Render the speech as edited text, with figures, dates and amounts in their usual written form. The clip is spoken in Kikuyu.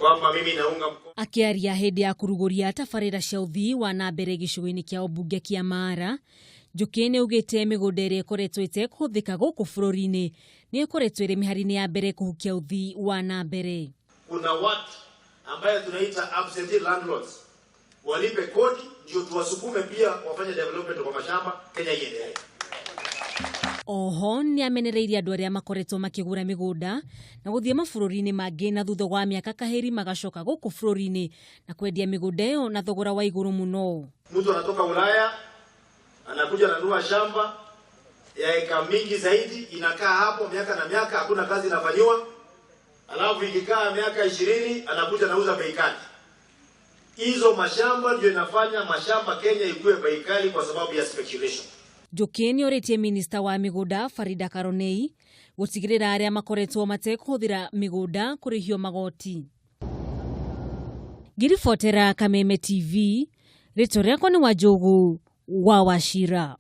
Kwamba mimi naunga mkono. Akĩaria hĩndĩ ya kũrugũria tabarĩra cia ũthii wa na mbere gĩcigo-inĩ kĩa ũmbunge kĩa Maara, Njũkĩ nĩ augĩte mĩgũnda ĩrĩa ĩkoretwo ĩtekũhũthĩka gũkũ bũrũri-inĩ nĩyo ĩkoretwo ĩrĩ mĩhari-inĩ ya mbere kũhukia ũthii wa na mbere. Kuna watu ambaye tunaita absentee landlords walipe kodi ndio tuwasukume pia wafanye development kwa mashamba, Kenya iendelee. Oho nĩ amenereirie andũ arĩa makoretwo makĩgũra mĩgũnda na gũthiĩ mabũrũri-inĩ mangĩ na thutha wa mĩaka kahĩri magacoka gũkũ bũrũri-inĩ na kwendia mĩgũnda ĩyo na thogora wa igũrũ mũno. Mtu anatoka Ulaya anakuja ananunua shamba ya eka mingi zaidi, inakaa hapo miaka na miaka, hakuna kazi inafanyiwa, alafu ikikaa miaka 20 anakuja anauza bei kali. Hizo mashamba ndio inafanya mashamba Kenya ikuwe bei kali kwa sababu ya speculation. Njũkĩ nĩ orĩtie minista wa mĩgũnda Farida Karonei gũtigĩrĩra arĩa makoretwo matekũhũthĩra mĩgũnda kũrĩhio magoti. Ngĩribotera Kameme TV, rĩtwa rĩakwa nĩ Wanjũgũ wa Wachira.